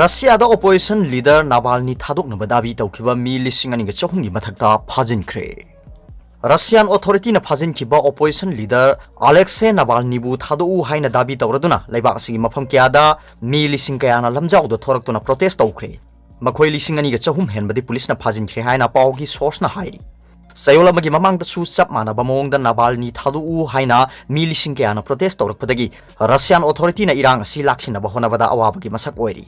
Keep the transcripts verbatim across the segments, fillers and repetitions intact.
ꯔꯁꯤꯌꯥꯗ opposition leader ꯅꯥꯚꯥꯜꯅꯤ ꯊꯥꯗꯣꯛꯅꯕ Dhabi ꯇꯧꯈꯤꯕ ꯃꯤ ꯂꯤꯁꯤꯡ ꯑꯅꯤꯒ ꯆꯍꯨꯝꯒꯤ ꯃꯊꯛꯇ ꯐꯥꯖꯤꯟꯈ꯭ꯔꯦ꯫ ꯔꯁꯤꯌꯥꯟ ꯑꯣꯊꯣꯔꯤꯇꯤꯅ ꯐꯥꯖꯤꯟꯈꯤꯕ opposition leader ꯑꯂꯦꯛꯁꯦ ꯅꯥꯚꯥꯜꯅꯤꯕꯨ ꯊꯥꯗꯣꯛꯎ ꯍꯥꯏꯅ ꯗꯥꯕꯤ ꯇꯧꯔꯗꯨꯅ ꯂꯩꯕꯥꯛ ꯑꯁꯤꯒꯤ ꯃꯐꯝ ꯀꯌꯥꯗ ꯃꯤ ꯂꯤꯁꯤꯡ ꯀꯌꯥꯅ ꯂꯝꯖꯥꯎꯗ ꯊꯣꯔꯛꯇꯨꯅ protest ꯇꯧꯈ꯭ꯔꯦ꯫ ꯃꯈꯣꯏ ꯂꯤꯁꯤꯡ ꯑꯅꯤꯒ ꯆꯍꯨꯝ ꯍꯦꯟꯕꯗꯤ ꯄꯨꯂꯤꯁꯅ ꯐꯥꯖꯤꯟꯈ꯭ꯔꯦ ꯍꯥꯏꯅ ꯄꯥꯎꯒꯤ sourceꯅ ꯍꯥꯏꯔꯤ꯫ ꯆꯌꯣꯜ ꯑꯃꯒꯤ ꯃꯃꯥꯡꯗꯁꯨ ꯆꯞ ꯃꯥꯟꯅꯕ ꯃꯑꯣꯡꯗ ꯅꯥꯚꯥꯜꯅꯤ ꯊꯥꯗꯣꯛꯎ ꯍꯥꯏꯅ ꯃꯤ ꯂꯤꯁꯤꯡ ꯀꯌꯥꯅ protest ꯇꯧꯔꯛꯄꯗꯒꯤ ꯔꯁꯤꯌꯥꯟ ꯑꯣꯊꯣꯔꯤꯇꯤꯅ ꯏꯔꯥꯡ ꯑꯁꯤ ꯂꯥꯛꯁꯤꯟꯅꯕ ꯍꯣꯠꯅꯕꯗ ꯑꯋꯥꯕꯒꯤ ꯃꯁꯛ ꯑꯣꯏꯔꯤ꯫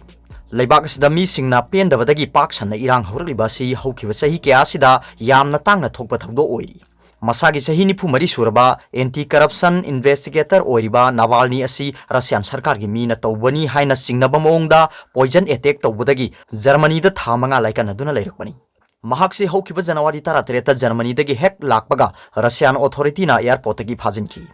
ꯂꯩꯕꯥꯛ ꯑꯁꯤꯗ ꯃꯤꯁꯤꯡꯅ ꯄꯦꯟꯗꯕꯗꯒꯤ ꯄꯥꯛ ꯁꯟꯅ ꯏꯔꯥꯡ ꯍꯧꯔꯛꯂꯤꯕ ꯑꯁꯤ ꯍꯧꯈꯤꯕ ꯆꯍꯤ ꯀꯌꯥ ꯑꯁꯤꯗ ꯌꯥꯝꯅ ꯇꯥꯡꯅ ꯊꯣꯛꯄ ꯊꯧꯗꯣꯛ ꯑꯣꯏꯔꯤ꯫ ꯃꯁꯥꯒꯤ ꯆꯍꯤ ꯅꯤꯐꯨ ꯃꯔꯤ ꯁꯨꯔꯕ anti corruption investigator ꯑꯣꯏꯔꯤꯕ ꯅꯥꯚꯥꯜꯅꯤ ꯑꯁꯤ ꯔꯁꯤꯌꯥꯟ ꯁꯔꯀꯥꯔꯒꯤ ꯃꯤꯅ ꯇꯧꯕꯅꯤ ꯍꯥꯏꯅ ꯆꯤꯡꯅꯕ ꯃꯑꯣꯡꯗ poison attack ꯇꯧꯕꯗꯒꯤ ꯖꯔꯃꯅꯤꯗ ꯊꯥ ꯃꯉꯥ ꯂꯥꯏꯀꯠꯅꯗꯨꯅ ꯂꯩꯔꯛꯄꯅꯤ꯫ ꯃꯍꯥꯛꯁꯤ ꯍꯧꯈꯤꯕ ꯖꯅꯋꯥꯔꯤ ꯇꯔꯥꯇꯔꯦꯠꯇ ꯖꯔꯃꯅꯤꯗꯒꯤ ꯍꯦꯛ ꯂꯥꯛꯄꯒ ꯔꯁꯤꯌꯥꯟ ꯑꯣꯊꯣꯔꯤꯇꯤꯅ airportꯇꯒꯤ ꯐꯥꯖꯤꯟꯈꯤ꯫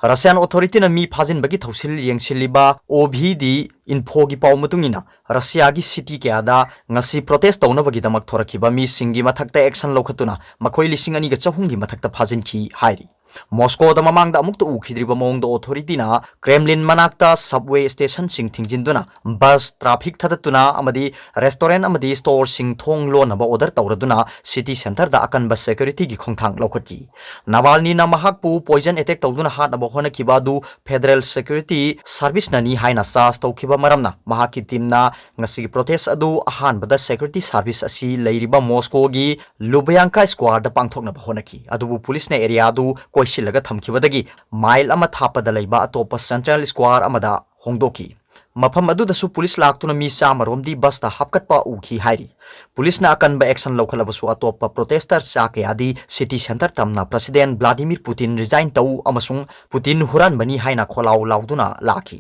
ꯔꯁꯤꯌꯥꯟ ꯑꯣꯊꯣꯔꯤꯇꯤꯅ ꯃꯤ ꯐꯥꯖꯤꯟꯕꯒꯤ ꯊꯧꯁꯤꯜ ꯌꯦꯡꯁꯤꯜꯂꯤꯕ ꯑꯣ ꯚꯤ ꯗꯤ ꯏꯟꯐꯣꯒꯤ ꯄꯥꯎ ꯃꯇꯨꯡ ꯏꯟꯅ, ꯔꯁꯤꯌꯥꯒꯤ city ꯀꯌꯥꯗ ꯉꯁꯤ protest ꯇꯧꯅꯕꯒꯤꯗꯃꯛ ꯊꯣꯔꯛꯈꯤꯕ ꯃꯤꯁꯤꯡꯒꯤ ꯃꯊꯛꯇ action ꯂꯧꯈꯠꯇꯨꯅ ꯃꯈꯣꯏ ꯂꯤꯁꯤꯡ ꯑꯅꯤꯒ ꯆꯍꯨꯝꯒꯤ ꯃꯊꯛꯇ ꯐꯥꯖꯤꯟꯈꯤ ꯍꯥꯏꯔꯤ꯫ ꯃꯣꯁꯀꯣꯗ ꯃꯃꯥꯡꯗ ꯑꯃꯨꯛꯇ ꯎꯈꯤꯗ꯭ꯔꯤꯕ ꯃꯑꯣꯡꯗ ꯑꯣꯊꯣꯔꯤꯇꯤꯅ ꯀ꯭ꯔꯦꯝꯂꯤꯟ ꯃꯅꯥꯛꯇ subway stationꯁꯤꯡ ꯊꯤꯡꯖꯤꯟꯗꯨꯅ bus traffic ꯊꯥꯗꯠꯇꯨꯅ ꯑꯃꯗꯤ restaurant ꯑꯃꯗꯤ storeꯁꯤꯡ ꯊꯣꯡ ꯂꯣꯟꯅꯕ order ꯇꯧꯔꯗꯨꯅ city centreꯗ ꯑꯀꯟꯕ securityꯒꯤ ꯈꯣꯡꯊꯥꯡ ꯂꯧꯈꯠꯈꯤ꯫ ꯅꯥꯚꯥꯜꯅꯤꯅ ꯃꯍꯥꯛꯄꯨ poison attack ꯇꯧꯗꯨꯅ ꯍꯥꯠꯅꯕ ꯍꯣꯠꯅꯈꯤꯕ ꯑꯗꯨ Federal Security Serviceꯅꯅꯤ ꯍꯥꯏꯅ charge ꯇꯧꯈꯤꯕ ꯃꯔꯝꯅ ꯃꯍꯥꯛꯀꯤ teamꯅ ꯉꯁꯤꯒꯤ protest ꯑꯗꯨ ꯑꯍꯥꯟꯕꯗ security service ꯑꯁꯤ ꯂꯩꯔꯤꯕ ꯃꯣꯁꯀꯣꯒꯤ ꯂꯨꯕ꯭ꯌꯥꯡꯀꯥ squareꯗ ꯄꯥꯡꯊꯣꯛꯅꯕ ꯍꯣꯠꯅꯈꯤ꯫ ꯑꯗꯨꯕꯨ ꯄꯨꯂꯤꯁꯅ area ꯑꯗꯨ ꯀꯣꯏꯁꯤꯜꯂꯒ ꯊꯝꯈꯤꯕꯗꯒꯤ mile ꯑꯃ ꯊꯥꯞꯄꯗ ꯂꯩꯕ ꯑꯇꯣꯞꯄ central square ꯑꯃꯗ ꯍꯣꯡꯗꯣꯛꯈꯤ꯫ ꯃꯐꯝ ꯑꯗꯨꯗꯁꯨ ꯄꯨꯂꯤꯁ ꯂꯥꯛꯇꯨꯅ ꯃꯤ ꯆꯥꯝꯃ ꯔꯣꯝꯗꯤ busꯇ ꯍꯥꯞꯀꯠꯄ ꯎꯈꯤ ꯍꯥꯏꯔꯤ꯫ ꯄꯨꯂꯤꯁꯅ ꯑꯀꯟꯕ action ꯂꯧꯈꯠꯂꯕꯁꯨ ꯑꯇꯣꯞꯄ protester ꯆꯥ ꯀꯌꯥꯗꯤ city centre ꯇꯝꯅ President Vladimir Putin resign ꯇꯧ ꯑꯃꯁꯨꯡ ꯄꯨꯇꯤꯟ ꯍꯨꯔꯥꯟꯕꯅꯤ ꯍꯥꯏꯅ ꯈꯣꯜꯂꯥꯎ ꯂꯥꯎꯗꯨꯅ ꯂꯥꯛꯈꯤ꯫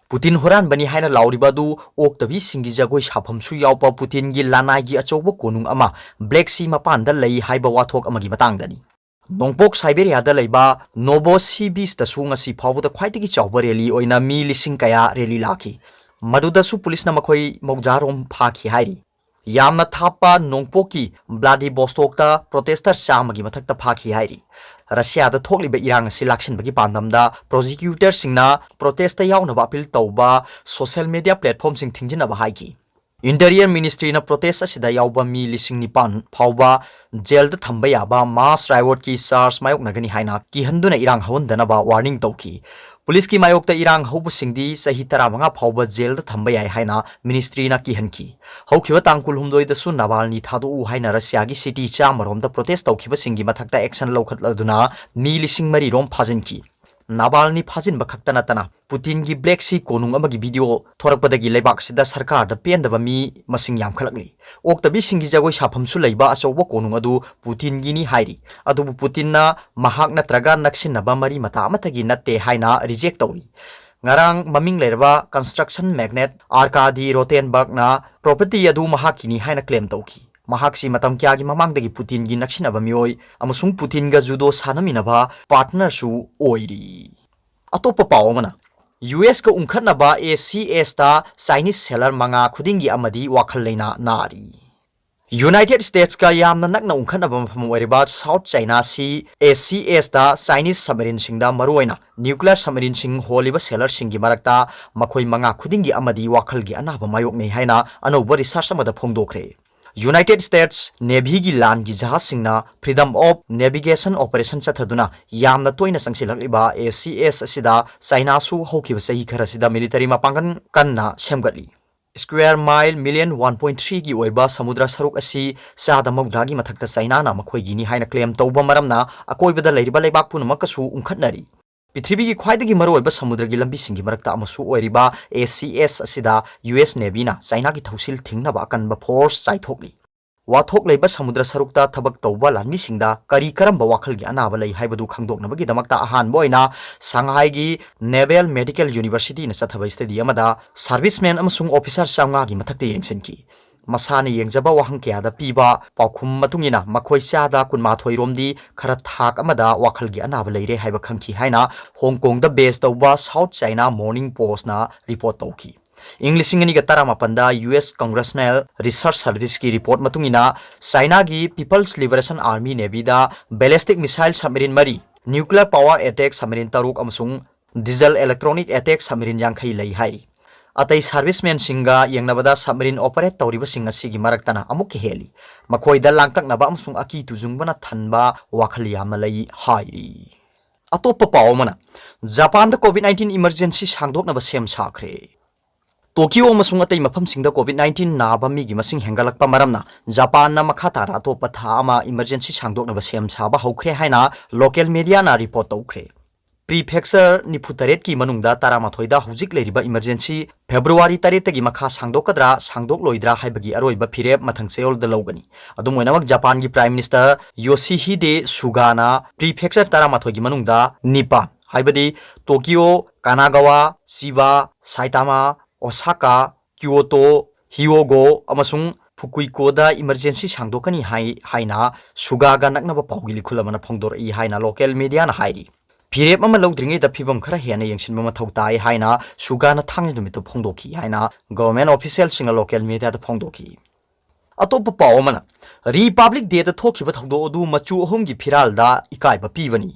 ꯄꯨꯇꯤꯟ ꯍꯨꯔꯥꯟꯕꯅꯤ ꯍꯥꯏꯅ ꯂꯥꯎꯔꯤꯕ ꯑꯗꯨ ꯑꯣꯛꯇꯕꯤꯁꯤꯡꯒꯤ ꯖꯒꯣꯏ ꯁꯥꯐꯝꯁꯨ ꯌꯥꯎꯕ ꯄꯨꯇꯤꯟꯒꯤ ꯂꯅꯥꯏꯒꯤ ꯑꯆꯧꯕ ꯀꯣꯅꯨꯡ ꯑꯃ Black Sea ꯃꯄꯥꯟꯗ ꯂꯩ ꯍꯥꯏꯕ ꯋꯥꯊꯣꯛ ꯑꯃꯒꯤ ꯃꯇꯥꯡꯗꯅꯤ꯫ ꯅꯣꯡꯄꯣꯛ ꯁꯥꯏꯕꯦꯔꯤꯌꯥꯗ ꯂꯩꯕ ꯅꯣꯕꯣꯁꯤꯕꯤꯁꯇꯁꯨ ꯉꯁꯤ ꯐꯥꯎꯕꯗ ꯈ꯭ꯋꯥꯏꯗꯒꯤ ꯆꯥꯎꯕ rally ꯑꯣꯏꯅ ꯃꯤ ꯂꯤꯁꯤꯡ ꯀꯌꯥ rally ꯂꯥꯛꯈꯤ꯫ ꯃꯗꯨꯗꯁꯨ ꯄꯨꯂꯤꯁꯅ ꯃꯈꯣꯏ ꯃꯧꯗ꯭ꯔꯥ ꯔꯣꯝ ꯐꯥꯈꯤ ꯍꯥꯏꯔꯤ꯫ ꯌꯥꯝꯅ ꯊꯥꯞꯄ ꯅꯣꯡꯄꯣꯛꯀꯤ ꯕ꯭ꯂꯥꯗꯤꯕꯣꯁꯇꯣꯛꯇ protester ꯆꯥꯝꯃꯒꯤ ꯃꯊꯛꯇ ꯐꯥꯈꯤ ꯍꯥꯏꯔꯤ꯫ ꯔꯁꯤꯌꯥꯗ ꯊꯣꯛꯂꯤꯕ ꯏꯔꯥꯡ ꯑꯁꯤ ꯂꯥꯛꯁꯤꯟꯕꯒꯤ ꯄꯥꯟꯗꯝꯗ prosecutorꯁꯤꯡꯅ protestꯇ ꯌꯥꯎꯅꯕ appeal ꯇꯧꯕ social media platformꯁꯤꯡ ꯊꯤꯡꯖꯤꯟꯅꯕ ꯍꯥꯏꯈꯤ꯫ Interior Ministryꯅ protest ꯑꯁꯤꯗ ꯌꯥꯎꯕ ꯃꯤ ꯂꯤꯁꯤꯡ ꯅꯤꯄꯥꯟ ꯐꯥꯎꯕ ꯖꯦꯜꯗ ꯊꯝꯕ ꯌꯥꯕ mass riotꯀꯤ charge ꯃꯥꯌꯣꯛꯅꯒꯅꯤ ꯍꯥꯏꯅ ꯀꯤꯍꯟꯗꯨꯅ ꯏꯔꯥꯡ ꯍꯧꯍꯟꯗꯅꯕ warning ꯇꯧꯈꯤ꯫ ꯄꯨꯂꯤꯁꯀꯤ ꯃꯥꯌꯣꯛꯇ ꯏꯔꯥꯡ ꯍꯧꯕꯁꯤꯡꯗꯤ ꯆꯍꯤ ꯇꯔꯥꯃꯉꯥ ꯐꯥꯎꯕ ꯖꯦꯜꯗ ꯊꯝꯕ ꯌꯥꯏ ꯍꯥꯏꯅ ministryꯅ ꯀꯤꯍꯟꯈꯤ꯫ ꯍꯧꯈꯤꯕ ꯇꯥꯡ ꯀꯨꯟꯍꯨꯝꯗꯣꯏꯗꯁꯨ ꯅꯥꯚꯥꯜꯅꯤ ꯊꯥꯗꯣꯛꯎ ꯍꯥꯏꯅ ꯔꯁꯤꯌꯥꯒꯤ city ꯆꯥꯝꯃꯔꯣꯝꯗ protest ꯇꯧꯈꯤꯕꯁꯤꯡꯒꯤ ꯃꯊꯛꯇ action ꯂꯧꯈꯠꯂꯗꯨꯅ ꯃꯤ ꯂꯤꯁꯤꯡ ꯃꯔꯤꯔꯣꯝ ꯐꯥꯖꯤꯟꯈꯤ꯫ ꯅꯥꯚꯥꯜꯅꯤ ꯐꯥꯖꯤꯟꯕ ꯈꯛꯇ ꯅꯠꯇꯅ ꯄꯨꯇꯤꯟꯒꯤ Black Sea ꯀꯣꯅꯨꯡ ꯑꯃꯒꯤ video ꯊꯣꯔꯛꯄꯗꯒꯤ ꯂꯩꯕꯥꯛꯁꯤꯗ ꯁꯔꯀꯥꯔꯗ ꯄꯦꯟꯗꯕ ꯃꯤ ꯃꯁꯤꯡ ꯌꯥꯝꯈꯠꯂꯛꯂꯤ꯫ ꯑꯣꯛꯇꯕꯤꯁꯤꯡꯒꯤ ꯖꯒꯣꯏ ꯁꯥꯐꯝꯁꯨ ꯂꯩꯕ ꯑꯆꯧꯕ ꯀꯣꯅꯨꯡ ꯑꯗꯨ ꯄꯨꯇꯤꯟꯒꯤꯅꯤ ꯍꯥꯏꯔꯤ꯫ ꯑꯗꯨꯕꯨ ꯄꯨꯇꯤꯟꯅ ꯃꯍꯥꯛ ꯅꯠꯇ꯭ꯔꯒ ꯅꯛꯁꯤꯟꯅꯕ ꯃꯔꯤ ꯃꯇꯥ ꯑꯃꯠꯇꯒꯤ ꯅꯠꯇꯦ ꯍꯥꯏꯅ reject ꯇꯧꯔꯤ꯫ ꯉꯔꯥꯡ ꯃꯃꯤꯡ ꯂꯩꯔꯕ construction magnate Arkady Rotenbergꯅ property ꯑꯗꯨ ꯃꯍꯥꯛꯀꯤꯅꯤ ꯍꯥꯏꯅ claim ꯇꯧꯈꯤ꯫ ꯃꯍꯥꯛꯁꯤ ꯃꯇꯝ ꯀꯌꯥꯒꯤ ꯃꯃꯥꯡꯗꯒꯤ ꯄꯨꯇꯤꯟꯒꯤ ꯅꯛꯁꯤꯟꯅꯕ ꯃꯤꯑꯣꯏ ꯑꯃꯁꯨꯡ ꯄꯨꯇꯤꯟꯒ judo ꯁꯥꯟꯅꯃꯤꯟꯅꯕ partnerꯁꯨ ꯑꯣꯏꯔꯤ꯫ ꯑꯇꯣꯞꯄ ꯄꯥꯎ ꯑꯃꯅ, USꯀ ꯎꯪꯈꯠꯅꯕ ACSꯇ Chinese sailor ꯃꯉꯥ ꯈꯨꯗꯤꯡꯒꯤ ꯑꯃꯗꯤ ꯋꯥꯈꯜ ꯂꯩꯅꯥ ꯅꯥꯔꯤ꯫ United Statesꯀ ꯌꯥꯝꯅ ꯅꯛꯅ ꯎꯪꯈꯠꯅꯕ ꯃꯐꯝ ꯑꯣꯏꯔꯤꯕ South China Sea ACSꯇ Chinese submarineꯁꯤꯡꯗ, ꯃꯔꯨꯑꯣꯏꯅ nuclear submarineꯁꯤꯡ ꯍꯣꯜꯂꯤꯕ sailorꯁꯤꯡꯒꯤ ꯃꯔꯛꯇ ꯃꯈꯣꯏ ꯃꯉꯥ ꯈꯨꯗꯤꯡꯒꯤ ꯑꯃꯗꯤ ꯋꯥꯈꯜꯒꯤ ꯑꯅꯥꯕ ꯃꯥꯌꯣꯛꯅꯩ ꯍꯥꯏꯅ ꯑꯅꯧꯕ research ꯑꯃꯗ ꯐꯣꯡꯗꯣꯛꯈ꯭ꯔꯦ꯫ United States Navyꯒꯤ ꯂꯥꯟꯒꯤ ꯖꯍꯥꯖꯁꯤꯡꯅ Freedom of Navigation Operation ꯆꯠꯊꯗꯨꯅ ꯌꯥꯝꯅ ꯇꯣꯏꯅ ꯆꯪꯁꯤꯜꯂꯛꯂꯤꯕ ACS ꯑꯁꯤꯗ Chinaꯁꯨ ꯍꯧꯈꯤꯕ ꯆꯍꯤ ꯈꯔꯁꯤꯗ military ꯃꯄꯥꯡꯒꯜ ꯀꯟꯅ ꯁꯦꯝꯒꯠꯂꯤ꯫ Square mile million one point threeꯒꯤ ꯑꯣꯏꯕ ꯁꯃꯨꯗ꯭ꯔ ꯁꯔꯨꯛ ꯑꯁꯤ ꯆꯥꯗ ꯃꯧꯗ꯭ꯔꯥꯒꯤ ꯃꯊꯛꯇ Chinaꯅ ꯃꯈꯣꯏꯒꯤꯅꯤ ꯍꯥꯏꯅ claim ꯇꯧꯕ ꯃꯔꯝꯅ ꯑꯀꯣꯏꯕꯗ ꯂꯩꯔꯤꯕ ꯂꯩꯕꯥꯛ ꯄꯨꯝꯅꯃꯛꯀꯁꯨ ꯎꯪꯈꯠꯅꯔꯤ꯫ ꯄ꯭ꯔꯤꯊꯤꯕꯤꯒꯤ ꯈ꯭ꯋꯥꯏꯗꯒꯤ ꯃꯔꯨꯑꯣꯏꯕ ꯁꯃꯨꯗ꯭ꯔꯒꯤ ꯂꯝꯕꯤꯁꯤꯡꯒꯤ ꯃꯔꯛꯇ ꯑꯃꯁꯨ ꯑꯣꯏꯔꯤꯕ ACS ꯑꯁꯤꯗ US Navyꯅ Chinaꯒꯤ ꯊꯧꯁꯤꯜ ꯊꯤꯡꯅꯕ ꯑꯀꯟꯕ force ꯆꯥꯏꯊꯣꯛꯂꯤ꯫ ꯋꯥꯊꯣꯛ ꯂꯩꯕ ꯁꯃꯨꯗ꯭ꯔ ꯁꯔꯨꯛꯇ ꯊꯕꯛ ꯇꯧꯕ ꯂꯥꯟꯃꯤꯁꯤꯡꯗ ꯀꯔꯤ ꯀꯔꯝꯕ ꯋꯥꯈꯜꯒꯤ ꯑꯅꯥꯕ ꯂꯩ ꯍꯥꯏꯕꯗꯨ ꯈꯪꯗꯣꯛꯅꯕꯒꯤꯗꯃꯛꯇ ꯑꯍꯥꯟꯕ ꯑꯣꯏꯅ Shanghaiꯒꯤ Naval Medical Universityꯅ ꯆꯠꯊꯕ study ꯑꯃꯗ servicemen ꯑꯃꯁꯨꯡ officer ꯆꯥꯝꯃꯉꯥꯒꯤ ꯃꯊꯛꯇ ꯌꯦꯡꯁꯤꯟꯈꯤ꯫ ꯃꯁꯥꯅ ꯌꯦꯡꯖꯕ ꯋꯥꯍꯪ ꯀꯌꯥꯗ ꯄꯤꯕ ꯄꯥꯎꯈꯨꯝ ꯃꯇꯨꯡ ꯏꯟꯅ ꯃꯈꯣꯏ ꯆꯥꯗ ꯀꯨꯟꯃꯥꯊꯣꯏ ꯔꯣꯝꯗꯤ ꯈꯔ ꯊꯥꯛ ꯑꯃꯗ ꯋꯥꯈꯜꯒꯤ ꯑꯅꯥꯕ ꯂꯩꯔꯦ ꯍꯥꯏꯕ ꯈꯪꯈꯤ ꯍꯥꯏꯅ Hong Kongꯗ base ꯇꯧꯕ South China Morning Postꯅ report ꯇꯧꯈꯤ꯫ ꯏꯪ ꯂꯤꯁꯤꯡ ꯑꯅꯤꯒ ꯇꯔꯥꯃꯥꯄꯟꯗ ꯌꯨ ꯑꯦꯁ Congressional Research Serviceꯀꯤ report ꯃꯇꯨꯡ ꯏꯟꯅ, ꯆꯥꯏꯅꯥꯒꯤ People's Liberation Army Navyꯗ ballistic missile submarine ꯃꯔꯤ, nuclear power attack submarine ꯇꯔꯨꯛ ꯑꯃꯁꯨꯡ diesel electronic attack submarine ꯌꯥꯡꯈꯩ ꯂꯩ ꯍꯥꯏꯔꯤ꯫ ꯑꯇꯩ servicemenꯁꯤꯡꯒ ꯌꯦꯡꯅꯕꯗ submarine operate ꯇꯧꯔꯤꯕꯁꯤꯡ ꯑꯁꯤꯒꯤ ꯃꯔꯛꯇꯅ ꯑꯃꯨꯛꯀ ꯍꯦꯜꯂꯤ꯫ ꯃꯈꯣꯏꯗ ꯂꯥꯡꯇꯛꯅꯕ ꯑꯃꯁꯨꯡ ꯑꯀꯤ ꯇꯨꯖꯨꯡꯕꯅ ꯊꯟꯕ ꯋꯥꯈꯜ ꯌꯥꯝꯅ ꯂꯩ ꯍꯥꯏꯔꯤ꯫ ꯑꯇꯣꯞꯄ ꯄꯥꯎ ꯑꯃꯅ, ꯖꯄꯥꯟꯗ COVID nineteen emergency ꯁꯥꯡꯗꯣꯛꯅꯕ ꯁꯦꯝ ꯁꯥꯈ꯭ꯔꯦ꯫ ꯇꯣꯀꯤꯌꯣ ꯑꯃꯁꯨꯡ ꯑꯇꯩ ꯃꯐꯝꯁꯤꯡꯗ COVID nineteen ꯅꯥꯕ ꯃꯤꯒꯤ ꯃꯁꯤꯡ ꯍꯦꯟꯒꯠꯂꯛꯄ ꯃꯔꯝꯅ ꯖꯄꯥꯟꯅ ꯃꯈꯥ ꯇꯥꯅ ꯑꯇꯣꯞꯄ ꯊꯥ ꯑꯃ emergency ꯁꯥꯡꯗꯣꯛꯅꯕ ꯁꯦꯝ ꯁꯥꯕ ꯍꯧꯈ꯭ꯔꯦ ꯍꯥꯏꯅ local mediaꯅ report ꯇꯧꯈ꯭ꯔꯦ꯫ Prefecture ꯅꯤꯐꯨ ꯇꯔꯦꯠꯀꯤ ꯃꯅꯨꯡꯗ ꯇꯔꯥꯃꯥꯊꯣꯏꯗ ꯍꯧꯖꯤꯛ ꯂꯩꯔꯤꯕ emergency February ꯇꯔꯦꯠꯇꯒꯤ ꯃꯈꯥ ꯁꯥꯡꯗꯣꯛꯀꯗ꯭ꯔꯥ ꯁꯥꯡꯗꯣꯛꯂꯣꯏꯗ꯭ꯔꯥ ꯍꯥꯏꯕꯒꯤ ꯑꯔꯣꯏꯕ ꯐꯤꯔꯦꯞ ꯃꯊꯪ ꯆꯌꯣꯜꯗ ꯂꯧꯒꯅꯤ꯫ ꯑꯗꯨꯝ ꯑꯣꯏꯅꯃꯛ, ꯖꯄꯥꯟꯒꯤ Prime Minister Yoshihide Sugaꯅ prefecture ꯇꯔꯥꯃꯥꯊꯣꯏꯒꯤ ꯃꯅꯨꯡꯗ ꯅꯤꯄꯥꯟ, ꯍꯥꯏꯕꯗꯤ ꯇꯣꯀꯤꯌꯣ, ꯀꯥꯅꯥꯒꯥꯋꯥ, ꯆꯤꯕꯥ, ꯁꯥꯏꯇꯥꯃꯥ, ꯑꯣꯁꯥꯀꯥ, ꯀ꯭ꯌꯣꯇꯣ, ꯍꯤꯌꯣꯒꯣ ꯑꯃꯁꯨꯡ ꯐꯨꯀꯨꯏꯀꯣꯗ emergency ꯁꯥꯡꯗꯣꯛꯀꯅꯤ ꯍꯥꯏ ꯍꯥꯏꯅ ꯁꯨꯒꯥꯒ ꯅꯛꯅꯕ ꯄꯥꯎꯒꯤ ꯂꯤꯈꯨꯜ ꯑꯃꯅ ꯐꯣꯡꯗꯣꯔꯛꯏ ꯍꯥꯏꯅ local mediaꯅ ꯍꯥꯏꯔꯤ꯫ ꯐꯤꯔꯦꯞ ꯑꯃ ꯂꯧꯗ꯭ꯔꯤꯉꯩꯗ ꯐꯤꯚꯝ ꯈꯔ ꯍꯦꯟꯅ ꯌꯦꯡꯁꯤꯟꯕ ꯃꯊꯧ ꯇꯥꯏ ꯍꯥꯏꯅ ꯁꯨꯒꯥꯅ ꯊꯥꯡꯖ ꯅꯨꯃꯤꯠꯇ ꯐꯣꯡꯗꯣꯛꯈꯤ ꯍꯥꯏꯅ government officialꯁꯤꯡꯅ local mediaꯗ ꯐꯣꯡꯗꯣꯛꯈꯤ꯫ ꯑꯇꯣꯞꯄ ꯄꯥꯎ ꯑꯃꯅ, Republic Dayꯗ ꯊꯣꯛꯈꯤꯕ ꯊꯧꯗꯣꯛ ꯑꯗꯨ ꯃꯆꯨ ꯑꯍꯨꯝꯒꯤ ꯐꯤꯔꯥꯜꯗ ꯏꯀꯥꯏꯕ ꯄꯤꯕꯅꯤ꯫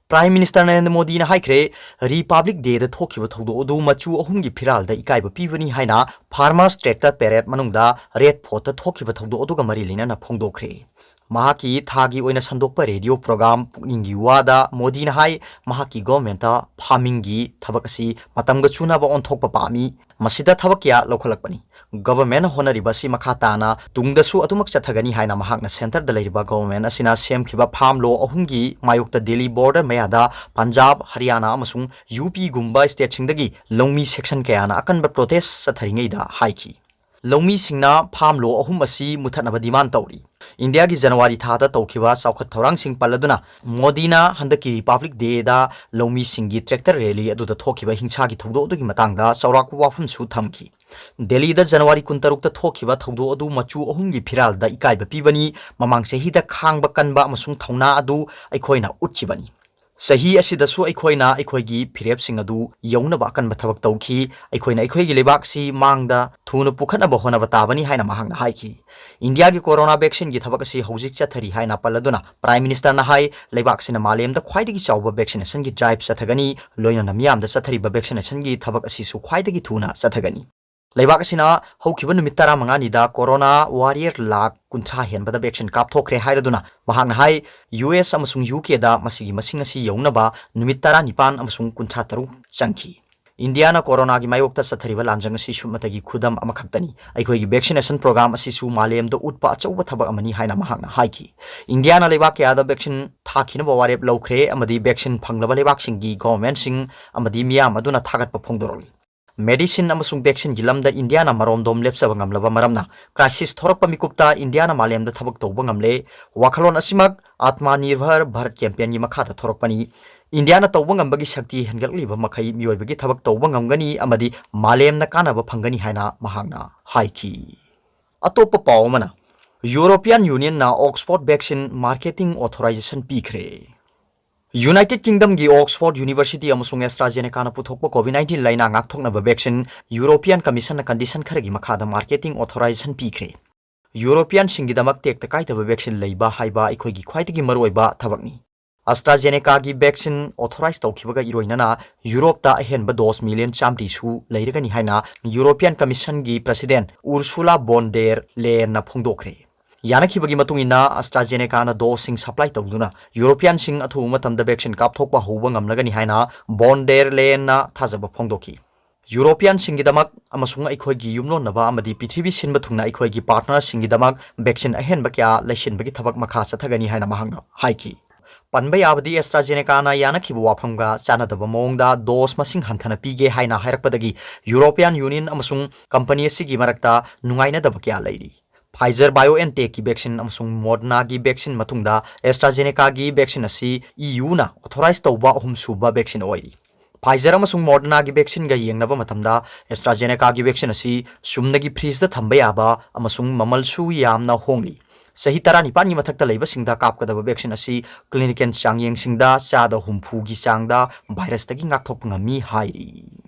Prime Minister ꯅꯔꯦꯟꯗ꯭ꯔ ꯃꯣꯗꯤꯅ ꯍꯥꯏꯈ꯭ꯔꯦ, Republic Dayꯗ ꯊꯣꯛꯈꯤꯕ ꯊꯧꯗꯣꯛ ꯑꯗꯨ ꯃꯆꯨ ꯑꯍꯨꯝꯒꯤ ꯐꯤꯔꯥꯜꯗ ꯏꯀꯥꯏꯕ ꯄꯤꯕꯅꯤ ꯍꯥꯏꯅ Farmers Tractor Parade ꯃꯅꯨꯡꯗ Red Fortꯇ ꯊꯣꯛꯈꯤꯕ ꯊꯧꯗꯣꯛ ꯑꯗꯨꯒ ꯃꯔꯤ ꯂꯩꯅꯅ ꯐꯣꯡꯗꯣꯛꯈ꯭ꯔꯦ꯫ ꯃꯍꯥꯛꯀꯤ ꯊꯥꯒꯤ ꯑꯣꯏꯅ ꯁꯟꯗꯣꯛꯄ radio program ꯄꯨꯛꯅꯤꯡꯒꯤ ꯋꯥꯗ ꯃꯣꯗꯤꯅ ꯍꯥꯏ, ꯃꯍꯥꯛꯀꯤ governmentꯇ farmingꯒꯤ ꯊꯕꯛ ꯑꯁꯤ ꯃꯇꯝꯒ ꯆꯨꯅꯕ ꯑꯣꯟꯊꯣꯛꯄ ꯄꯥꯝꯃꯤ꯫ ꯃꯁꯤꯗ ꯊꯕꯛ ꯀꯌꯥ ꯂꯧꯈꯠꯂꯛꯄꯅꯤ꯫ Governmentꯅ ꯍꯣꯠꯅꯔꯤꯕ ꯑꯁꯤ ꯃꯈꯥ ꯇꯥꯅ ꯇꯨꯡꯗꯁꯨ ꯑꯗꯨꯃꯛ ꯆꯠꯊꯒꯅꯤ ꯍꯥꯏꯅ ꯃꯍꯥꯛꯅ centreꯗ ꯂꯩꯔꯤꯕ government ꯑꯁꯤꯅ ꯁꯦꯝꯈꯤꯕ farm law ꯑꯍꯨꯝꯒꯤ ꯃꯥꯌꯣꯛꯇ Delhi border ꯃꯌꯥꯗ ꯄꯟꯖꯥꯕ, ꯍꯔꯤꯌꯥꯅꯥ ꯑꯃꯁꯨꯡ UPꯒꯨꯝꯕ stateꯁꯤꯡꯗꯒꯤ ꯂꯧꯃꯤ section ꯀꯌꯥꯅ ꯑꯀꯟꯕ protest ꯆꯠꯊꯔꯤꯉꯩꯗ ꯍꯥꯏꯈꯤ꯫ ꯂꯧꯃꯤꯁꯤꯡꯅ farm law ꯑꯍꯨꯝ ꯑꯁꯤ ꯃꯨꯊꯠꯅꯕ demand ꯇꯧꯔꯤ꯫ ꯏꯟꯗꯤꯌꯥꯒꯤ ꯖꯅꯋꯥꯔꯤ ꯊꯥꯗ ꯇꯧꯈꯤꯕ ꯆꯥꯎꯈꯠ ꯊꯧꯔꯥꯡꯁꯤꯡ ꯄꯜꯂꯗꯨꯅ ꯃꯣꯗꯤꯅ ꯍꯟꯗꯛꯀꯤ Republic Dayꯗ ꯂꯧꯃꯤꯁꯤꯡꯒꯤ tractor rally ꯑꯗꯨꯗ ꯊꯣꯛꯈꯤꯕ ꯍꯤꯡꯁꯥꯒꯤ ꯊꯧꯗꯣꯛ ꯑꯗꯨꯒꯤ ꯃꯇꯥꯡꯗ ꯆꯥꯎꯔꯥꯛꯄ ꯋꯥꯐꯝꯁꯨ ꯊꯝꯈꯤ꯫ ꯗꯦꯜꯂꯤꯗ ꯖꯅꯋꯥꯔꯤ ꯀꯨꯟꯇꯔꯨꯛꯇ ꯊꯣꯛꯈꯤꯕ ꯊꯧꯗꯣꯛ ꯑꯗꯨ ꯃꯆꯨ ꯑꯍꯨꯝꯒꯤ ꯐꯤꯔꯥꯜꯗ ꯏꯀꯥꯏꯕ ꯄꯤꯕꯅꯤ꯫ ꯃꯃꯥꯡ ꯆꯍꯤꯗ ꯈꯥꯡꯕ ꯀꯟꯕ ꯑꯃꯁꯨꯡ ꯊꯧꯅꯥ ꯑꯗꯨ ꯑꯩꯈꯣꯏꯅ ꯎꯠꯈꯤꯕꯅꯤ꯫ ꯆꯍꯤ ꯑꯁꯤꯗꯁꯨ ꯑꯩꯈꯣꯏꯅ ꯑꯩꯈꯣꯏꯒꯤ ꯐꯤꯔꯦꯞꯁꯤꯡ ꯑꯗꯨ ꯌꯧꯅꯕ ꯑꯀꯟꯕ ꯊꯕꯛ ꯇꯧꯈꯤ꯫ ꯑꯩꯈꯣꯏꯅ ꯑꯩꯈꯣꯏꯒꯤ ꯂꯩꯕꯥꯛꯁꯤ ꯃꯥꯡꯗ ꯊꯨꯅ ꯄꯨꯈꯠꯅꯕ ꯍꯣꯠꯅꯕ ꯇꯥꯕꯅꯤ ꯍꯥꯏꯅ ꯃꯍꯥꯛꯅ ꯍꯥꯏꯈꯤ꯫ ꯏꯟꯗꯤꯌꯥꯒꯤ ꯀꯣꯔꯣꯅꯥ ꯚꯦꯛꯁꯤꯟꯒꯤ ꯊꯕꯛ ꯑꯁꯤ ꯍꯧꯖꯤꯛ ꯆꯠꯊꯔꯤ ꯍꯥꯏꯅ ꯄꯜꯂꯗꯨꯅ Prime Ministerꯅ ꯍꯥꯏ, ꯂꯩꯕꯥꯛꯁꯤꯅ ꯃꯥꯂꯦꯝꯗ ꯈ꯭ꯋꯥꯏꯗꯒꯤ ꯆꯥꯎꯕ vaccinationꯒꯤ drive ꯆꯠꯊꯒꯅꯤ, ꯂꯣꯏꯅꯅ ꯃꯤꯌꯥꯝꯗ ꯆꯠꯊꯔꯤꯕ vaccinationꯒꯤ ꯊꯕꯛ ꯑꯁꯤꯁꯨ ꯈ꯭ꯋꯥꯏꯗꯒꯤ ꯊꯨꯅ ꯆꯠꯊꯒꯅꯤ꯫ ꯂꯩꯕꯥꯛ ꯑꯁꯤꯅ ꯍꯧꯈꯤꯕ ꯅꯨꯃꯤꯠ ꯇꯔꯥꯃꯉꯥꯅꯤꯗ ꯀꯣꯔꯣꯅꯥ warrior ꯂꯥꯈ ꯀꯨꯟꯊ꯭ꯔꯥ ꯍꯦꯟꯕꯗ vaccine ꯀꯥꯞꯊꯣꯛꯈ꯭ꯔꯦ ꯍꯥꯏꯔꯗꯨꯅ ꯃꯍꯥꯛꯅ ꯍꯥꯏ, ꯌꯨ ꯑꯦꯁ ꯑꯃꯁꯨꯡ ꯌꯨ ꯀꯦꯗ ꯃꯁꯤꯒꯤ ꯃꯁꯤꯡ ꯑꯁꯤ ꯌꯧꯅꯕ ꯅꯨꯃꯤꯠ ꯇꯔꯥꯅꯤꯄꯥꯟ ꯑꯃꯁꯨꯡ ꯀꯨꯟꯊ꯭ꯔꯥ ꯇꯔꯨꯛ ꯆꯪꯈꯤ꯫ ꯏꯟꯗꯤꯌꯥꯅ ꯀꯣꯔꯣꯅꯥꯒꯤ ꯃꯥꯌꯣꯛꯇ ꯆꯠꯊꯔꯤꯕ ꯂꯥꯟꯖꯪ ꯑꯁꯤ ꯁꯨꯞꯅꯇꯒꯤ ꯈꯨꯗꯝ ꯑꯃꯈꯛꯇꯅꯤ꯫ ꯑꯩꯈꯣꯏꯒꯤ vaccination program ꯑꯁꯤꯁꯨ ꯃꯥꯂꯦꯝꯗ ꯎꯠꯄ ꯑꯆꯧꯕ ꯊꯕꯛ ꯑꯃꯅꯤ ꯍꯥꯏꯅ ꯃꯍꯥꯛꯅ ꯍꯥꯏꯈꯤ꯫ ꯏꯟꯗꯤꯌꯥꯅ ꯂꯩꯕꯥꯛ ꯀꯌꯥꯗ vaccine ꯊꯥꯈꯤꯅꯕ ꯋꯥꯔꯦꯞ ꯂꯧꯈ꯭ꯔꯦ ꯑꯃꯗꯤ vaccine ꯐꯪꯂꯕ ꯂꯩꯕꯥꯛꯁꯤꯡꯒꯤ governmentꯁꯤꯡ ꯑꯃꯗꯤ ꯃꯤꯌꯥꯝ ꯑꯗꯨꯅ ꯊꯥꯒꯠꯄ ꯐꯣꯡꯗꯣꯔꯛꯂꯤ꯫ Medicine ꯑꯃꯁꯨꯡ vaccineꯒꯤ ꯂꯝꯗ ꯏꯟꯗꯤꯌꯥꯅ ꯃꯔꯣꯝꯗꯣꯝ ꯂꯦꯞꯆꯕ ꯉꯝꯂꯕ ꯃꯔꯝꯅ crisis ꯊꯣꯔꯛꯄ ꯃꯤꯀꯨꯞꯇ ꯏꯟꯗꯤꯌꯥꯅ ꯃꯥꯂꯦꯝꯗ ꯊꯕꯛ ꯇꯧꯕ ꯉꯝꯂꯦ꯫ ꯋꯥꯈꯜꯂꯣꯟ ꯑꯁꯤꯃꯛ Atmanirbhar Bharat campaignꯒꯤ ꯃꯈꯥꯗ ꯊꯣꯔꯛꯄꯅꯤ꯫ ꯏꯟꯗꯤꯌꯥꯅ ꯇꯧꯕ ꯉꯝꯕꯒꯤ ꯁꯛꯇꯤ ꯍꯦꯟꯒꯠꯂꯛꯂꯤꯕ ꯃꯈꯩ ꯃꯤꯑꯣꯏꯕꯒꯤ ꯊꯕꯛ ꯇꯧꯕ ꯉꯝꯒꯅꯤ ꯑꯃꯗꯤ ꯃꯥꯂꯦꯝꯅ ꯀꯥꯟꯅꯕ ꯐꯪꯒꯅꯤ ꯍꯥꯏꯅ ꯃꯍꯥꯛꯅ ꯍꯥꯏꯈꯤ꯫ ꯑꯇꯣꯞꯄ ꯄꯥꯎ ꯑꯃꯅ, European Unionꯅ Oxford vaccine marketing authorization ꯄꯤꯈ꯭ꯔꯦ꯫ United Kingdomꯒꯤ Oxford University ꯑꯃꯁꯨꯡ AstraZenecaꯅ ꯄꯨꯊꯣꯛꯄ COVID nineteen ꯂꯥꯏꯅꯥ ꯉꯥꯛꯊꯣꯛꯅꯕ vaccine European Commissionꯅ condition ꯈꯔꯒꯤ ꯃꯈꯥꯗ marketing authorization ꯄꯤꯈ꯭ꯔꯦ꯫ Europeanꯁꯤꯡꯒꯤꯗꯃꯛ ꯇꯦꯛꯇ ꯀꯥꯏꯗꯕ vaccine ꯂꯩꯕ ꯍꯥꯏꯕ ꯑꯩꯈꯣꯏꯒꯤ ꯈ꯭ꯋꯥꯏꯗꯒꯤ ꯃꯔꯨꯑꯣꯏꯕ ꯊꯕꯛꯅꯤ꯫ AstraZenecaꯒꯤ vaccine authorize ꯇꯧꯈꯤꯕꯒ ꯏꯔꯣꯏꯅꯅ ꯌꯨꯔꯣꯞꯇ ꯑꯍꯦꯟꯕ dose million ꯆꯥꯝꯃꯔꯤꯁꯨ ꯂꯩꯔꯒꯅꯤ ꯍꯥꯏꯅ European Commissionꯒꯤ President Ursula von der Leyenꯅ ꯐꯣꯡꯗꯣꯛꯈ꯭ꯔꯦ꯫ ꯌꯥꯅꯈꯤꯕꯒꯤ ꯃꯇꯨꯡ ꯏꯟꯅ AstraZenecaꯅ doseꯁꯤꯡ supply ꯇꯧꯗꯨꯅ Europeanꯁꯤꯡ ꯑꯊꯨꯕ ꯃꯇꯝꯗ vaccine ꯀꯥꯞꯊꯣꯛꯄ ꯍꯧꯕ ꯉꯝꯂꯒꯅꯤ ꯍꯥꯏꯅ von der Leyenꯅ ꯊꯥꯖꯕ ꯐꯣꯡꯗꯣꯛꯈꯤ꯫ Europeanꯁꯤꯡꯒꯤꯗꯃꯛ ꯑꯃꯁꯨꯡ ꯑꯩꯈꯣꯏꯒꯤ ꯌꯨꯝꯂꯣꯟꯅꯕ ꯑꯃꯗꯤ ꯄ꯭ꯔꯤꯊꯤꯕꯤ ꯁꯤꯟꯕ ꯊꯨꯡꯅ ꯑꯩꯈꯣꯏꯒꯤ partnerꯁꯤꯡꯒꯤꯗꯃꯛ vaccine ꯑꯍꯦꯟꯕ ꯀꯌꯥ ꯂꯩꯁꯤꯟꯕꯒꯤ ꯊꯕꯛ ꯃꯈꯥ ꯆꯠꯊꯒꯅꯤ ꯍꯥꯏꯅ ꯃꯍꯥꯛꯅ ꯍꯥꯏꯈꯤ꯫ ꯄꯟꯕ ꯌꯥꯕꯗꯤ, AstraZenecaꯅ ꯌꯥꯅꯈꯤꯕ ꯋꯥꯐꯝꯒ ꯆꯥꯟꯅꯗꯕ ꯃꯑꯣꯡꯗ dose ꯃꯁꯤꯡ ꯍꯟꯊꯅ ꯄꯤꯒꯦ ꯍꯥꯏꯅ ꯍꯥꯏꯔꯛꯄꯗꯒꯤ European Union ꯑꯃꯁꯨꯡ company ꯑꯁꯤꯒꯤ ꯃꯔꯛꯇ ꯅꯨꯡꯉꯥꯏꯅꯗꯕ ꯀꯌꯥ ꯂꯩꯔꯤ꯫ Pfizer BioNTechꯀꯤ vaccine ꯑꯃꯁꯨꯡ Modernaꯒꯤ vaccine ꯃꯇꯨꯡꯗ AstraZenecaꯒꯤ vaccine ꯑꯁꯤ EUꯅ authorize ꯇꯧꯕ ꯑꯍꯨꯝꯁꯨꯕ vaccine ꯑꯣꯏꯔꯤ꯫ Pfizer ꯑꯃꯁꯨꯡ Modernaꯒꯤ vaccineꯒ ꯌꯦꯡꯅꯕ ꯃꯇꯝꯗ AstraZenecaꯒꯤ vaccine ꯑꯁꯤ ꯆꯨꯝꯅꯒꯤ fridgeꯗ ꯊꯝꯕ ꯌꯥꯕ ꯑꯃꯁꯨꯡ ꯃꯃꯜꯁꯨ ꯌꯥꯝꯅ ꯍꯣꯡꯂꯤ꯫ ꯆꯍꯤ ꯇꯔꯥꯅꯤꯄꯥꯟꯒꯤ ꯃꯊꯛꯇ ꯂꯩꯕꯁꯤꯡꯗ ꯀꯥꯞꯀꯗꯕ vaccine ꯑꯁꯤ clinical ꯆꯥꯡꯌꯦꯡꯁꯤꯡꯗ ꯆꯥꯗ ꯍꯨꯝꯐꯨꯒꯤ ꯆꯥꯡꯗ virusꯇꯒꯤ ꯉꯥꯛꯊꯣꯛꯄ ꯉꯝꯃꯤ ꯍꯥꯏꯔꯤ꯫